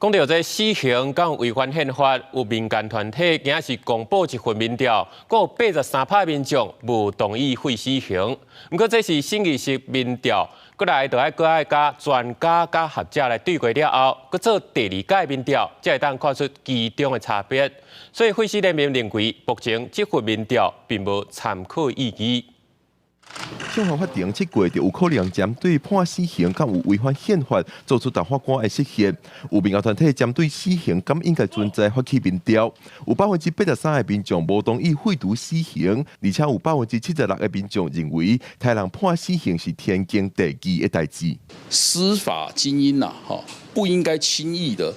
講著這死刑敢有違反憲法，有民間團體今仔是公布一份民調，閣有83趴民眾無同意廢死刑。毋過這是審議式民調，閣來就愛閣愛佮專家佮學者來對過了後，閣做第二屆民調，才會當看出其中的差別。所以廢死聯盟認為，目前這份民調並無參考意義。憲法法庭7月就有可能針對判死刑敢有違反憲法，做出大法官的釋憲。有民間團體針對死刑敢應該存在發起民調，有83%的民眾無同意廢除死刑，而且有76%的民眾認為，刣人判死刑是天經地義的代誌。司法精英啊，哈，不應該輕易的，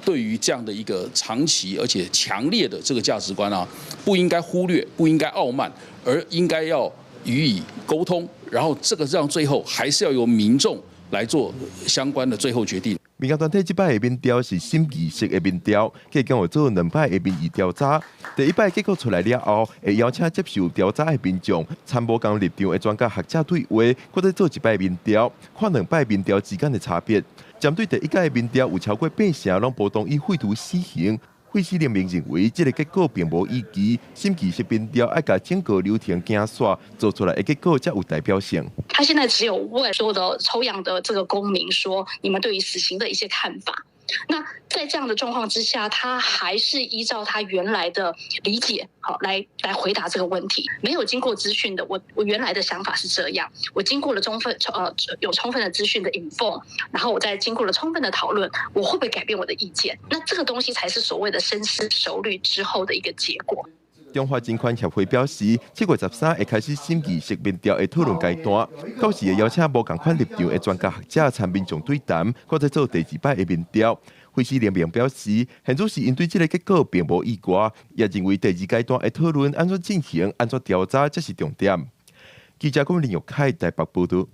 對於這樣的一個長期而且強烈的這個價值觀啊，不應該忽略，不應該傲慢，而應該要予以溝通，然後這個讓最後還是要由民眾來做相關的最後決定。民間團體這擺的民調是審議式的民調，計共會做兩擺的民意調查。第一擺結果出來了後，會邀請接受調查的民眾參無仝立場的專家學者對話，閣再做一擺民調，看兩擺民調之間的差別。針對第一屆的民調，有超過八成攏無同意廢除死刑。廢死聯盟認為，這個結果並無依據，審議式民調愛共整個流程行煞，做出來的結果才有代表性。他現在只有問所有的抽樣的這個公民說，你們對於死刑的一些看法。那在這樣的狀況之下，他還是依照他原來的理解，好來回答這個問題。沒有經過資訊的，我原來的想法是這樣。我經過了充分有充分的資訊的 inform，然後我再經過了充分的討論，我會不會改變我的意見？那這個東西才是所謂的深思熟慮之後的一個結果。中華人權協會表示，7月13會開始審議式民調的討論階段，到時會邀請無仝款立場的專家學者參民眾對談，閣再做第二擺的民調。廢死聯盟表示，現主時𪜶對這個結果並無意外，也認為第二階段的討論按怎進行、按怎調查才是重點。記者郭林玉凱台北報道。